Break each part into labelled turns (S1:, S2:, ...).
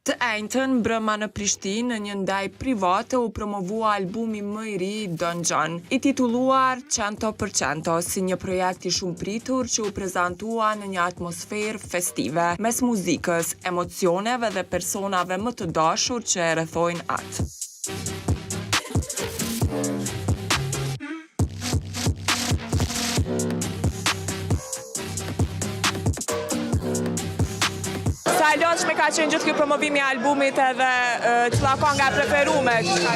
S1: Të enjten mbrëma në Prishtinë, në një ndejë private u promovua albumi më i ri i Don Xhon, i titulluar Cento për Cento, si një projekt i shumëpritur që u prezantua në një atmosferë festive, mes muzikës, emocioneve dhe personave më të dashur që e rrethojnë atë. Sa e lodhshme ka qenë gjithë ky promovimi i albumit edhe cila kanga e preferume që ka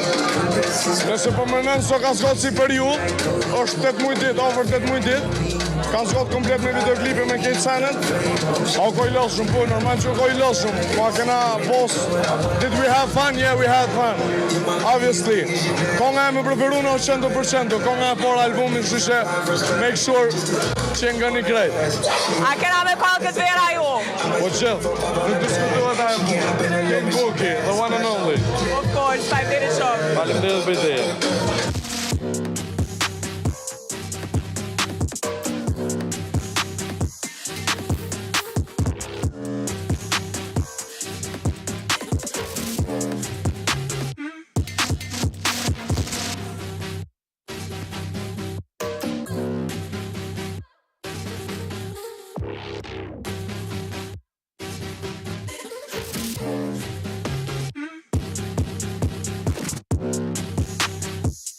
S2: Nëse po mendon sa ka zgjat si periudhë, është 8 muaj ditë, afër 8 muaj ditë. Ka zgjat komplet me videoklipe me krejt senet. A u kon i lodhshëm, po normal që u kon i lodhshëm. Po a kena pos, did we have fun? Yeah, we had fun. Obviously. Konga e më preferume është 100%, konga e parë albumit, kështu që make sure që ngoni krejt.
S1: A kena me kallë këtë vera ju?
S2: Po gjithë, nuk diskutohet ajo punë. King Bookie, the one and only.
S1: Of course, faleminderit shumë.
S2: Faleminderit për ide.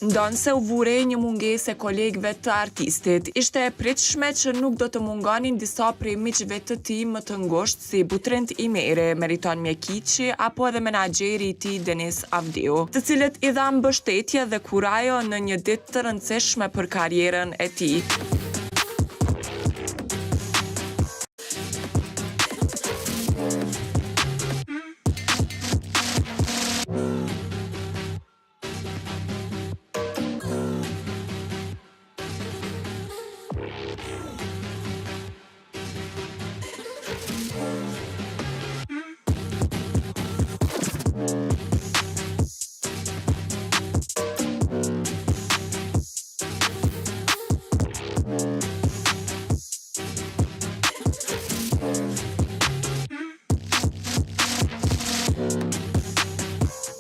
S1: Ndonëse u vu re një mungesë e kolegëve të artistit, ishte e pritshme që nuk do të mungonin disa prej miqve të tij më të ngushtë si Butrint Imeri, Meriton Mjekiqi apo edhe menaxheri i tij Denis Avdiu, të cilët i dhanë mbështetje dhe kurajo në një ditë të rëndësishme për karrierën e tij.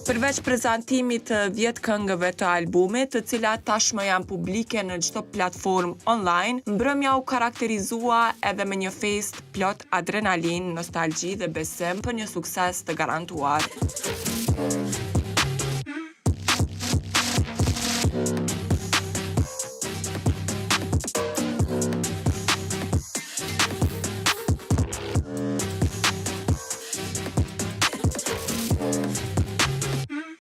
S1: Përveç prezantimit të 10 këngëve të albumit, të cilat tashmë janë publike në çdo platformë online, mbrëmja u karakterizua edhe me një festë plot adrenalinë, nostalgji dhe besim për një sukses të garantuar.